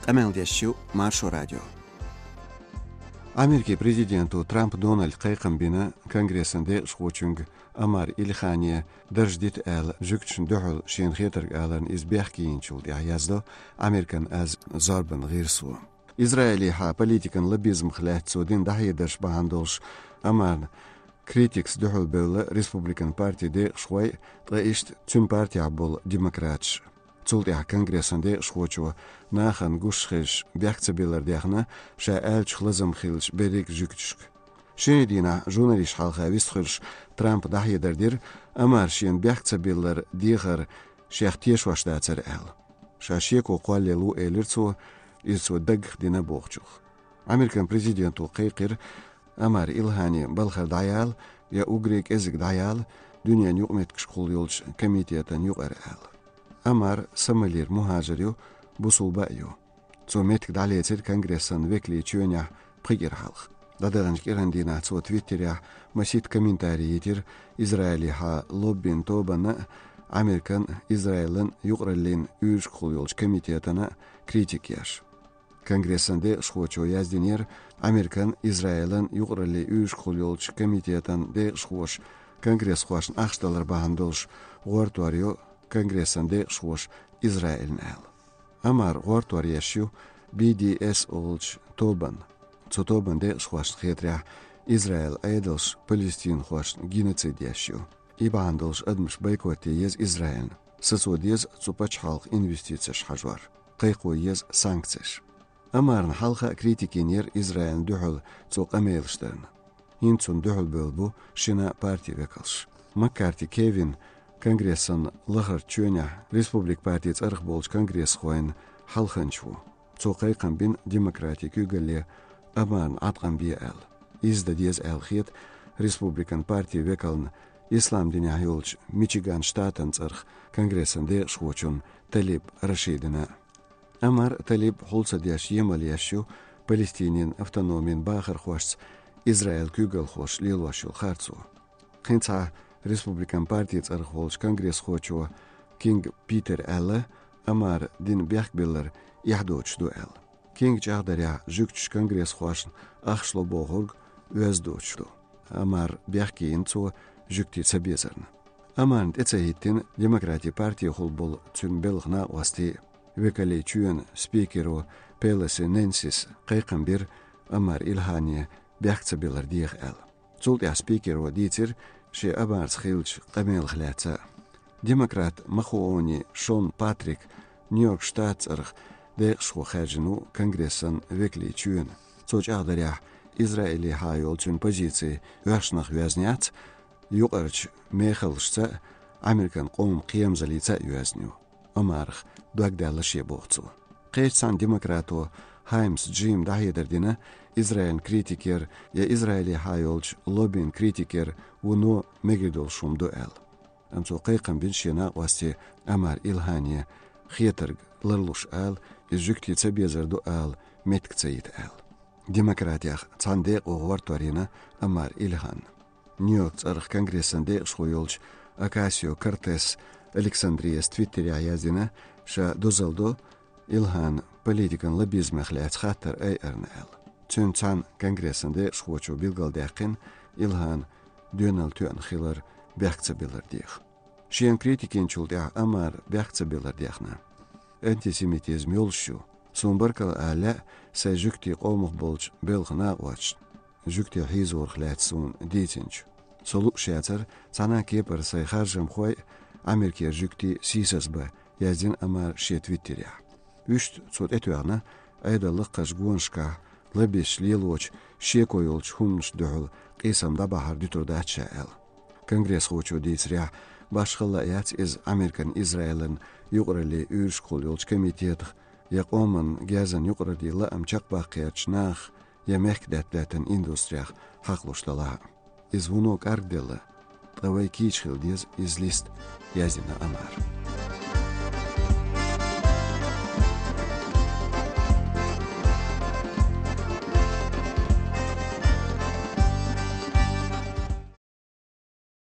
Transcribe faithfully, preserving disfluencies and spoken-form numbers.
Къамел деш ю Маршо радио. Америкин президента Трамп Дональда кхайкхам бина Конгрессан декъашхочунга Амар Илхане дарж дита аьлла, жуьгташна дуьхьал шена хетарг аларна иза бехке йинчул тӀаьхьа, яздо Американ аз зорбан гӀирсо. Израилехьа политикан лоббизмах лаьцна цо дина дӀахьедарш бахьана долуш Амарна критикаца дуьхьал бевлла республикан партин декъашхой, ткъа иштта цуьнан партехь болу демократаш. Цул тӀаьхьа Конгрессан декъашхочо нахана гуш хезаш бехк ца биллар дехна, ша аьллачух лазам хиллачу берриг а жуьгташка. Шинарин дийнахь журналисташна хьалха вистхуьлуш Трампа дӀахьедар дира, Амара шена бехк ца биллар дехар шех тешош дацара аьлла. Ша шеко кхоллаелла ву, элира цо, иза цо даггах дина бохучух. Американ президента кхайкхира Амар Илхане балхара дӀаяла я уггаре кӀезиг дӀаяла дуьненан юкъаметтигашкахула йолчу комитетан юкъара аьлла. Амар сомалийра мухӀажар ю, бусулба а ю. Цо меттиг дӀалецира Конгрессан векалийн чоьнехь пхи кӀира хьалха. ДӀадаханчу кӀиран дийнахь цо Твиттерехь масийтта комментарий йитира Израилехьа лоббин тобанна а, Американ а, Израилан а юкъараллин уьйрашкахула йолчу комитетана а критика еш. Конгрессан декъашхочо яздинера Американ, Израилан юкъараллин уьйрашкахула йолчу комитетан декъашхоша конгрессхошна ахча далар бахьана долуш гӀортор йо Конгрессан декъашхоша Израилна аьлла. Амар гӀортор еш ю Би Ди Эс олучу тобанна. Цу тобанан декъашхошна хетарехь, Израилан Ӏедалша палестинхошна геноцид еш ю. И бахьана долуш адамаш бойкот е еза Израилна. Сацо деза цу пачхьалкха инвестицеш хьажор. Кхайкхо еза санкцеш. Амарна хьалха а критика йинера Израилна дуьхьал цо къамелаш дарна. ХӀинца цунна дуьхьал бевлла бу шина партин векалш. Маккарти Кевин Конгрессан лахарчу чоьнехь Республикан партин цӀарах болчу конгрессхойн хьалханча ву. Цо кхайкхам бина демократийн куьйгалле Амарна Ӏаткъам бе аьлла. Иза дан деза аьлла хета Республикан партин векална ислам динехь йолчу Мичиган штатан цӀарах Конгрессан декъашхочунна Талиб Рашидана. Амар Талиб хьул ца деш емал еш ю Палестинин автономин бахархошца Израилан куьйгалхоша лелош йолу харцо. Кхин цхьа Республикан партин цӀарах волчу конгрессхочо Кинг Питера аьлла, Амара дина бехк биллар эхь доцуш ду аьлла. Кинга чӀагӀдарехь, жуьгташа конгрессхошна ахча ло бохург оьзда доцуш ду. Амар бехке йина цо жуьгтий ца безарна. Амарна тӀе ца хӀиттина демократийн партехула болу цуьнан белхан накъостий. Векалийн чоьнан спикеро Пелоси Ненсис кхайкхам бира Амар Илхане бехк ца биллар деха аьлла. Цул тӀаьхьа спикеро дийцира шен Амарца хиллачу къамелах лаьцна. Демократ Махоуни Шон Патрик Нью-Йорк штатан цӀарах декъашхо хаьржина ву Конгрессан векалийн чоьнан. Цо чӀагӀдарехь, Израилехьа йолу цуьнан позици оьшнах йоьзна яц, юкъарчу мехаллашца а, Американ къоман кхерамзаллица а йоьзна ю. Амарах дог даьлла шен боху цо. Кхечу цхьана демократо Хаймс Джима дӀахьедар дина, Израилан критикера я Израилехьа йолчу лоббин критикера вуно мегар долуш хӀума ду аьлла. Амма цо кхайкхам бина шен накъостий Амар Илхане хетарг ларлуш ала, иза жуьгтий ца безар ду ала, меттиг ца йита аьлла. Демократех цхьана декъо гӀортор йина Амар Илханна. Нью-Йорк цӀарах Конгрессан декъашхо йолчу Акасио Кортес Александрияс Твиттерехь яздина, ша дозалла до Илхана политикан лоббизмех лаьцна хаттар айарна аьлла. Цуьнца цхьана Конгрессан декъашхочо билгалдаьккхина Илхана доьналла тоьъна хилар бехк ца биллар деха. Шена критика йинчул тӀаьхьа Амара бехк ца биллар дехна. Антисемитизм йолуш ю. Суна баркалла ала лаьа сайн жуьгтийн къомах болчу белхан накъосташна, жуьгтий хьийзорах лаьцна суна дийцинчу. Со лууш яцара цхьана а кепара сайн харжамхой а, Америкера жуьгтий сийсаз бан, яздина Амара шен твиттерехь. Вуьшта цо тӀетоьхна Ӏедалан лакхарчу гонашкахь лоббисташа лелочу шеко йолчу хӀуманашна дуьхьал къийсам дӀабахьар дуьтур дац ша аьлла. Конгрессхочо дийцарехь, башхалла а яц иза Американ, Израилан юкъараллин уьйрашкахула йолчу комитетах я къоман герзан юкъараллин лаам чекхбаккхарчу нахах я мехкдаьтта-даьттан индустриях хьакхалуш далахь а. Иза вуно кӀаргделла, ткъа вай кийча хила деза иза листа, яздина Амара.